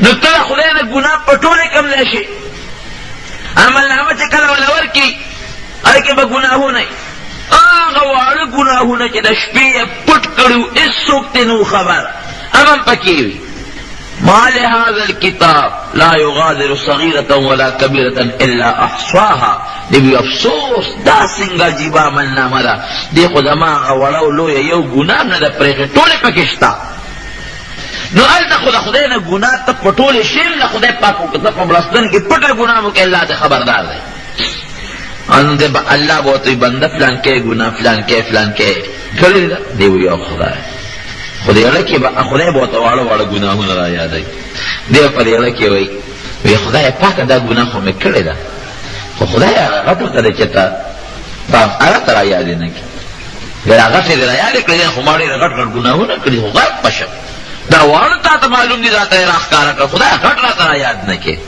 نو ته د خدای نه ګناه پټولی کوم ځای شې؟ عملنامه چې کله وله ورکړي، هغې کې به ګناهونه وي، هغه واړه ګناهونه چې د شپې یې پټ کړي وو، هېڅوک ترې نه وو خبر، هغه هم پکې وي. ما لهذا الكتاب لا يغادر صغيرة ولا كبيرة الا احصاها. دی وی افسوس، دا څنګه عجیبه عملنامه ده، دې خو زما هغه وړه او لویه یو ګناه هم نه ده پرېښې، ټولې پکې شته. نو هلته خو د خدای نه ګناه ته پټولی شې هم نه، خدای پاک خو که ته په مړستن کې پټه ګناه وکړې، الله دې خبردار دی. نو دی به الله به ورته وایي، بنده فلانکی ګناه فلانکی فلانکی کړې ده. دی وایي او خدای، خو دې اړه کې به خدای به ورته واړه واړه ګناهونه را یادوي. دی به په دې اړه کې وایي، وایي خدای پاکه دا ګناه خو مې کړې ده، خو خدای هغه غټو ته دی چې ته هغه ته را یادې نه کړي. بیا غټې دې را یادې کړې، خو ما ډېر غټ غټ ګناهونه کړي، خو غرق به شم. دا واړه تا ته معلوم دي، راته یې راښکاره کړه، خدای غټ راته را یاد نه کړي.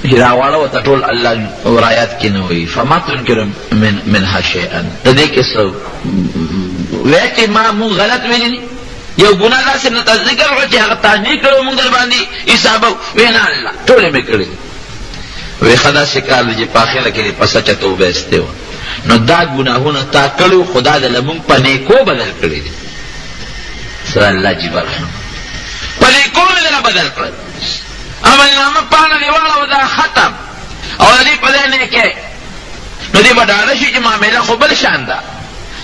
چې دا واړه ورته ټول الله رایاد کې نه وایي، فما تنکر من منها شیئا. د دې کې څه وایي چې ما مونږ غلط ویلي دي؟ یو ګناه داسې نه تا ذکر کړه چې هغه تا نه کړو، مونږ در باندې حسابو. ویې نه الله، ټولې مې کړې دي. وایي ښه داسې کار دی چې په اخره کې دې په سچه توبه ایستې وه، نو دا ګناهونه تا کړي وو، خدا دې له مونږ په نیکو بدل کړي دي. سره الله عجیبه رحم، په نیکو مې درنه بدل کړل. عملنامه پاڼه دې واړوه، دا ختم، او د دې په ځای نیکۍ. نو دې به ډاډه شي چې معامله خو بل شان ده،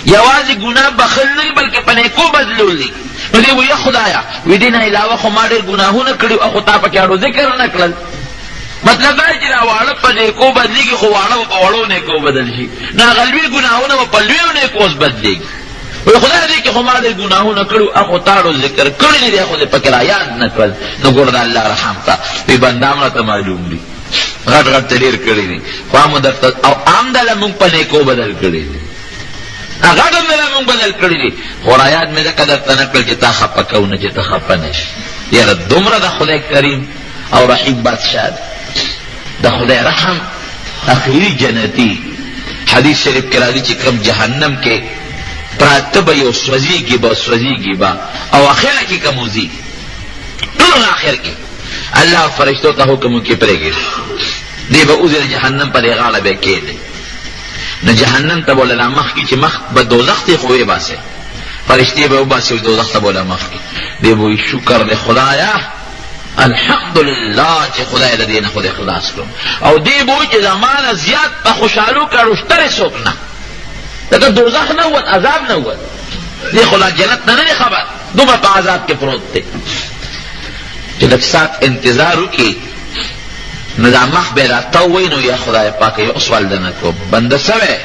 یوازې ګناه بخښل نه دي، بلکې په نیکو بدلول دي. نو دی وایي خدایه، وایي دې نه علاوه خو ما ډېر ګناهونه کړي وو، خو تا پکې اړو ذکر نه کړل. مطلب دا چې دا واړه په نیکو بدلېږي، خو واړه به په وړو نیکو بدل شي، نو هغه لوی ګناهونه به په لویو نیکو اوس بدلېږي. وایي خدای دې کې خو ما ډېر ګناهونه کړي وو، خو تا اړو ذکر کړي نه دي، خو دې پکې را یاد نه کړل. نو ګوره د الله رحم ته، وایي بنده هم راته معلوم دي، غټ غټ ته ډېر کړي دي، خو هم درته او هم دله مونږ په نیکو بدل کړي دي، هغه هم دله مونږ بدل کړي دي، خو رایاد مې ځکه درته نه کړل چې تا خفه کوو نه، چې ته خفه نه شې. یاره دومره د خدای کریم او رحیم بادشاه دی، د خدای رحم. اخیری جنتی حدیث شریف کې راځي چې کوم جهنم کې پراته به یو سوځېږي به، سوځېږي به، او اخره کې کوم وځي، ټولو نه اخر کې الله فرشتو ته حکم وکړي پرېږدي، دی به وځي د جهنم په دې غاړه به کښېني. نو جهنم ته به له را مخ کړي چې مخ به دوزخ دی، خو ویې باسي، فرشتې به وباسي او دوزخ ته به له مخ کړي. دی به وایي شکر دی خدایه، الحمدلله چې خدای د دې نه خو دې خلاص کړم. او دی به وایي چې زما نه زیات په خوشحالو کړو شته څوک نه، ځکه دوزخ نه ووت، عذاب نه ووت، دی خو لا جنت نه نه دی خبر، دومره په عذاب کې پروت دی. چې لږ ساعت انتظار وکړي، نو دا مخ به را تاو وي، نو یا خدای پاک یو سوال درنه کوم، بنده سوی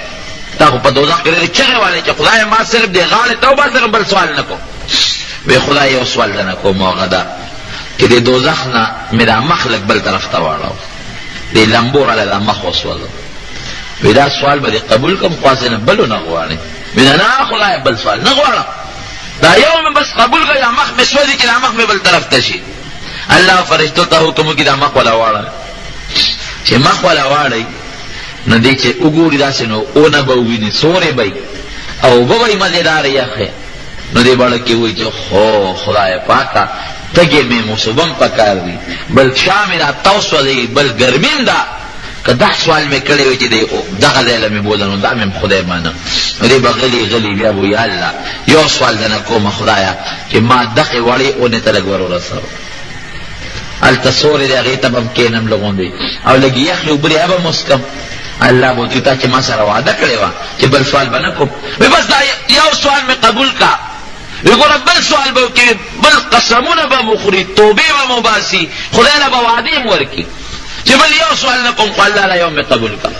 تا خو په دوزخ کې ډېرې چغې والې چې خدای ما صرف دې غاړې ته وباسه، بل سوال نه کوم. وی خدای یو سوال درنه کوم، هغه دا چې د دوزخ نه مې دا مخ لږ بل طرف ته واړوه، دې لمبو راله دا مخ وسوځوه. وی دا سوال به دې قبول کړم، خو هسې نه بل ونه غواړې. وی نه نه خدای بل سوال نه غواړم، دا یو مې بس قبول کړه، دا مخ مې سوځي چې دا مخ مې بل طرف ته شي. الله فرشتو ته حکم وکړي دا مخ ولا واړوه. چې مخ ولا واړوي، نو دی چې وګوري داسې، نو ونه به وویني، سورې به وي او اوبه به وي مزېدارې یخې. نو دې بړه کې وایي چې خو خدای پاکه تږی مې مصوبم پکار دي، بل شا مې دا تاو سوځوي، بل ګرمي هم ده، که دا سوال مې کړی وی چې دی دغه ځای له مې بوځه، نو دا مې هم خدای منه. نو دی به غلی غلی بیا به یا الله یو سوال درنه کوم خدایه، چې ما دغې وړې اونې ته لږ ور ورسوه، هلته سوری دی، هغې ته به هم کښېنم لږ غوندې، او لږې یخې اوبه دي هغه به هم وڅښم. الله به ورته تا چې ما سره وعده کړې وه چې بل سوال به نه کوم، وایي بس دا یو سوال مې قبول کړه. وایي ګوره بل سوال به وکړي، بل قسمونه به هم وخوري، توبې به هم وباسي، خدای له به وعدې هم ورکړي چې بل یو سوال نه کوم، خو الله له یو مې قبول کړه.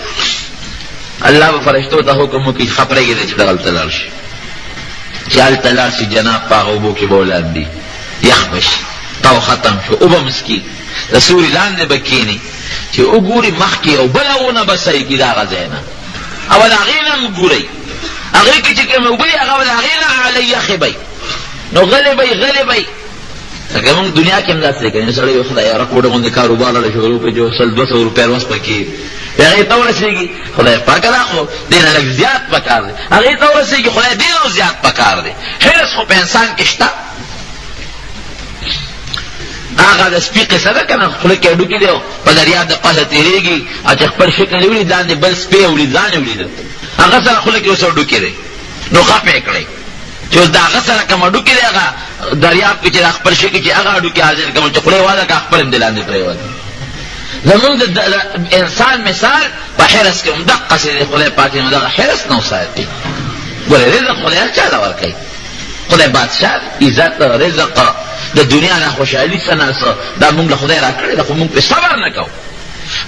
الله به فرشتو ته حکم وکړي ښه پرېږدئ چې دغلته لاړ شي. چې هلته لاړ شي جناب، په هغه اوبو کې به ولاندي، یخ به شي، تاو ختم شو، اوبه هم څکي، د سیوري لاندې به کښېني، چې وګوري مخکې یو بله ونه به صحیح کړي د هغه ځای نه، او د هغې نه هم ګورئ، هغې کې چې کومې اوبه دي هغه به د هغې نه اعلی یخې به وي، نو غلی به وي، غلی به وي. لکه موږ دنیا کې هم داسې دی که نه، سړی وایي خدای یاره کوډه غوندې کاروبار راله شروع کړي چې سل دوه سوه روپۍ ورځ پکې هغې ته ورسېږي، خدای پاکه دا خو دې نه لږ زیات پکار دی، هغې ته ورسېږي، خدای دې نه زیات پکار دی. حرص خو په انسان کې شته. هغه د سپي قصه ده که نه، خوله کې هډوکي دی او په دریاب د پاسه تېرېږي او چې خپل شکل یې ولید، لاندې بل سپی ولید، ځان یې ولید، هغه سره خوله کې اوس هډوکي دی، نو خپ یې کړی چې اوس د هغه سره کوم هډوکي دی، هغه دریاب کې چې د خپل شکل چې هغه هډوکي حاضر کړم چې خوله یې واده کړه، خپل هم دې لاندې پرېوت. زمونږ د انسان مثال په حرص کې هم دقسې دی، خدای پاک دې دغه حرص نه وساتي. ګورې رزق خدای هر چا له ورکوي، خدای بادشاه عزت رزق د دنیا نه خوشحالي څه نا څه دا مونږ له خدای راکړې ده، خو مونږ پرې صبر نه کوو،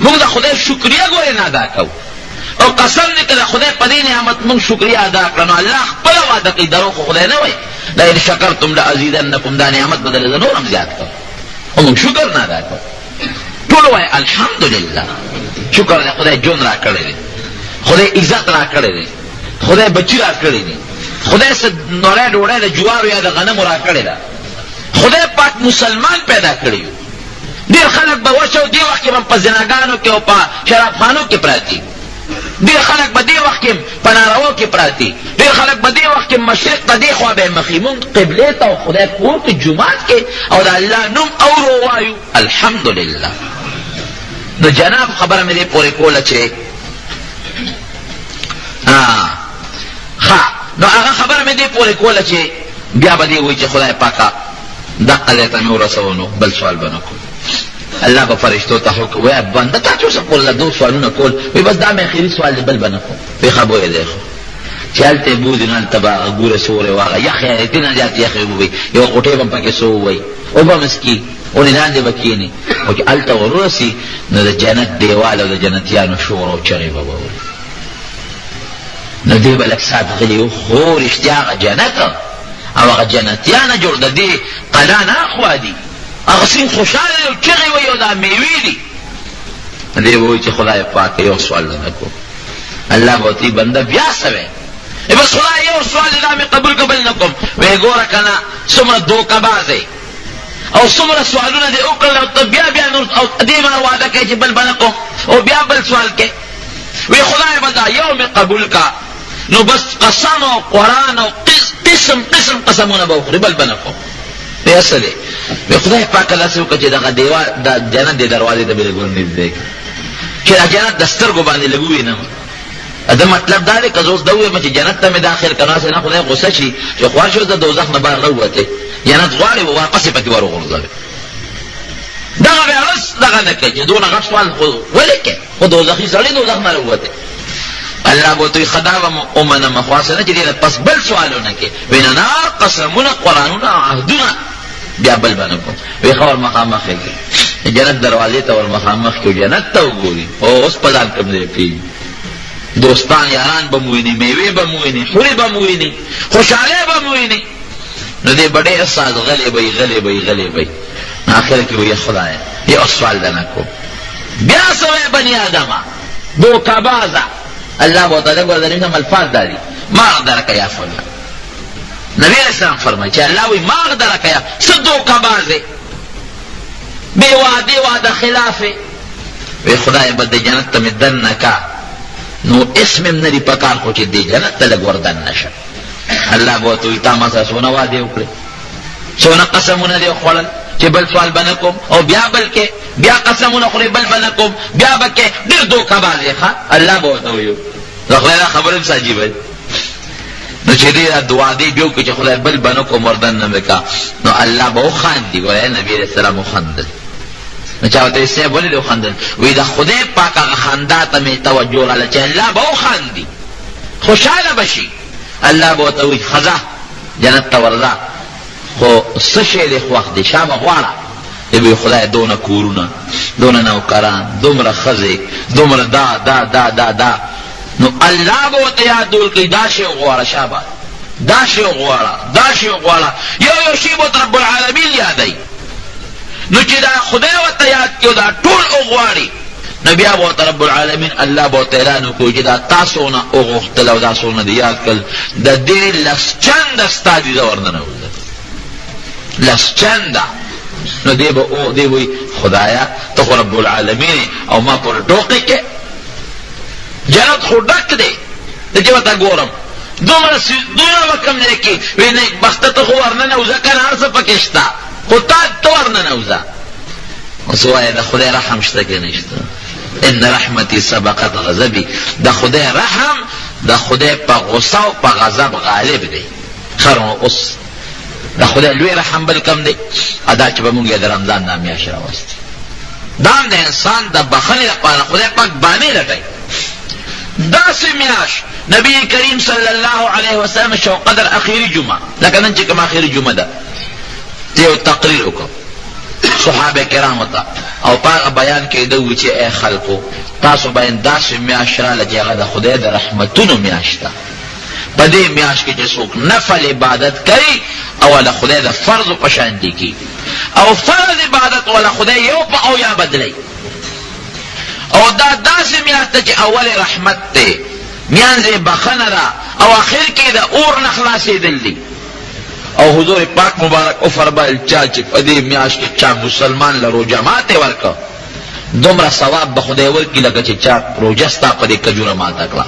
مونږ د خدای شکریه ګورې نه ادا کوو. او قسم دې که د خدای په دې نعمت مونږ شکریه ادا کړه نو الله خپله وعده کوي، دروغ خو خدای نه وایي، لئن شکرتم لازیدنکم، دا نعمت به درله زه نور هم زیات کړم، خو مونږ شکر نه ادا کوو. ټول وایي الحمدلله، شکر دی خدای ژوند راکړی دی، خدای عزت راکړی دی، خدای بچي راکړي دي، خدای څه نوره ډوډۍ د جوارو یا د غنمو راکړې ده، خدای پاک مسلمان پیدا کړي یو. ډېر خلک به وچ او دې وخت کې به په زناګانو کې او په شرابخانو کې پراته دي، ډېر خلک به دې وخت کې په ناروا کې پراته دي، ډېر خلک به دې وخت کې مشرق ته دې خوا به یې مخ وي. مونږ قبلې ته او خدای کور کې جومات کې او د الله نوم اورو وایو الحمدلله. نو جناب خبره مې دې پورې کوله چې ښه، نو هغه خبره مې دې پورې کوله چې بیا به دې وایي چې خدای پاکه دقه ځای ته مې ورسوه، نو بل سوال به نه کوم. الله به فرشتو ته حکم وایي بنده تا چې اوسه کوله دوه سوالونه کول، وایي بس دا مې اخري سوال دی بل به نه کوم. وایي ښه بویه دی، خو چې هلته یې بوځي نو هلته به هغه ګوره سوری وه، هغه یخې هغې نه زیات یخې اوبه وي، یوه غوټۍ به هم پکې څه ووایي، اوبه هم څکي، ونې لاندې به کښېني، خو چې هلته ور ورسي نو د جنت دیوال او د جنتیانو شور او چغې به واوري. نو دی به لږ ساعت غلی و، خو رښتیا هغه جنت او هغه جنتیانه جوړ د دې قلا نه اخوا دي، هغه سین خوشحاله دی او چغې وهي او دا میوې دي. دی به وایي چې خدای پاک یو سوال نه کوم. الله به ورته بنده بیا څه وایې؟ بس خدای یو سوال دی دا مې قبول که بل نه کوم. وایي ګوره که نه څومره دوکه باز یې او څومره سوالونه دې وکړل او ته بیا بیا نور او دې ما وعده کوې چې بل به نه کوم او بیا بل سوال کوې. وی خدای به دا یو مې قبول کا، نو بس قسم او قرآن او قسم قسم قسمونه به وخوري، بل به نه کوم. وی څه دی؟ وی خدای پاک داسې وکړه چې دغه دیوال د جنت دې دروازې ته مې لږ ورنږدې کړه چې دا جنت د سترګو باندې لږ ووینم. د مطلب دا دی که زه اوس دا ووایم چې جنت ته مې داخل کړه، نو هسې نه خدای غوسه شي چې خوار شو د دوزخ نه بهر راووتې، جنت غواړې واپس یې پکې وروغورځوې. دغه بیا اوس دغه نه کوي چې دونه غټ سوال خو ولې کوې، خو دوزخي سړی دوزخ نه راووتی. الله به ورته وایي ښه دا به مو ومنم، خو هسې نه چې دې نه پس بل سوال ونه کړې. وایي نه نه، قسمونه قرآنونه عهدونه بیا بل به نه کوم. وایي ښه ورمخامخ یې کړي، د جنت دروازې ته ورمخامخ کړي، جنت ته وګوري، او اوس په ځان کوم ځای پوهېږي. دوستان یاران به مو ویني، میوې به مو ویني، حورې به مو ویني، خوشحالۍ به مو ویني. نو دې به ډېر ساز غلی به وي، غلی به وي، غلی به وي. آخر کې وایي خدایه یو سوال درنه کوم. بیا څه وایې بني آدمه دوکهبازه؟ الله به ورته ګوره د نبي الفاظ دا دي، ما غدرک یا فلان. نبي علیه السلام فرمایي چې الله وایي ما غدرک یا څه دوکهباز یې، بې وعدې وعده خلاف یې. وی خدای به د جنت ته مې دننه کا، نو اسم هم نه دي پکار، خو چې دې جنت ته لږ ور دننه شه. الله به ورته وایي تا ما سره څونه وعدې وکړې، څونه قسمونه دې وخوړل چې بل سوال به نه کوم، او بیا بل کې بیا قسمونه خورې بل به نه کوم، بیا به کې، ډېر دوکه باز یې. ښه الله به ورته وایي. د خدای دا خبره هم څه عجیبه ده. نو چې دې دا دعا دې بیا وکړي چې خدای بل به نه کوم ور دننه مې کا، نو الله به وخاندي. ګوره نبي علیه السلام وخندل. نو چا ورته ویل صاحب ولې دې وخندل؟ وایي د خدای پاک هغه خندا ته مې توجه راغله چې الله به وخاندي، خوشحاله به شي. الله به ورته وایي ښه ځه جنت ته ورځه، خو څه شی دې خوښ دی، شابه غواړه. دی به وایي خدایه دونه کورونه، دونه نوکران، دومره ښځې، دومره دا دا دا دا دا. نو الله به ورته یاد ورکړي دا شی وغواړه، شابه دا شی وغواړه، دا شی وغواړه. یو یو شی به ورته رب العالمین یادوي. نو چې دا خدای ورته یاد کړي او دا ټول وغواړي، نو بیا به ورته رب العالمین الله به ورته اعلان وکړي چې دا تا څونه وغوښتل او دا څونه دې یاد کړل، د دې لس چنده ستا دي زه ورننوځم، لس چنده. نو دی به دی وایي خدایه ته خو رب العالمین او ما پورې ټوقې کې، جنت خو ډک دی، زه چې ورته ګورم دومره دومره به کوم ځای کې وایي نېکبخته ته خو ورننوځه که نه هر څه پکې شته، خو تا ته ورننوځه. اوس ووایه د خدای رحم شته که نشته؟ ان رحمتي سبقت غضبي، د خدای رحم د خدای په غصه او په غضب غالب دی. ښه نو اوس د خدای لوی رحم بل کوم دی؟ ادا چې به مونږ یې د رمضان دا میاشت راوستي، دا هم د انسان د بخښنې لپاره خدای پاک بانې لټوي. داسې میاشت نبی کریم صلی الله علیه وسلم شو قدر اخیری جمعه، لکه نن چې کوم اخیری جمعه ده، یو تقریر وکړ صحابه کرامو ته، او په هغه بیان کې ده وویل چې ای خلکو، تاسو باید داسې میاشت راله چې هغه د خدای د رحمتونو میاشت ده. په دې میاشت کې چې څوک نفل عبادت کوي او له خدای د فرض په شان دي کی، او فرض عبادت ولا خدای یو په او یا بدلی. او دا داسې میاشت ده چې اول رحمت دی، میانځ یې بخښنه ده، او اخر کې د اور نه خلاصېدل دي. او حضور پاک مبارک وفرمایل چا چې په دې میاشت کې چا مسلمان له روژه ماتې ورکړه، دومره ثواب به خدای ورکړي لکه چې چا روژه ستا په دې کجوره ماته کړه.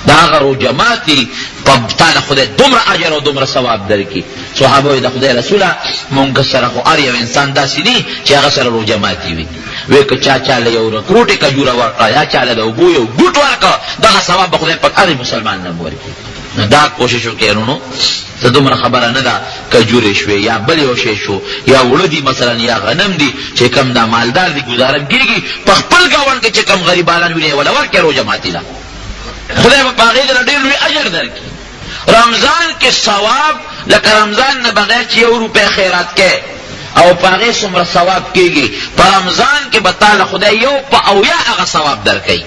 د هغه روژه ماتي په تا له خدای دومره اجر او دومره ثواب درکړي. صحابه وایي د خدای رسوله، مونږ سره خو هر یو انسان داسې دي چې هغه سره روژه ماتي وي. وایي که چا چا له یو رکوټې کجوره ورکړه یا چا له د اوبو یو ګوټ ورکړ، دغه ثواب به خدای پاک هر مسلمان له ورکړي. نو دا کوشش وکړئ وروڼو، څه دومره خبره نه ده کجورې شوې یا بل یو شی شو یا اوړه دي مثلا یا غنم دي، چې کوم دا مالدار دي ګزاره کېږي په خپل ګاونډ کې چې کوم غریبانان ویني وله ورکړئ روژه ماتي له، خدای به په هغې درله ډېر لوی اجر درکړي. رمضان کې ثواب لکه رمضان نه بغیر چې یو روپۍ خیرات کوې او په هغې څومره ثواب کېږي، په رمضان کې به تا له خدای یو په اویا هغه ثواب درکوي.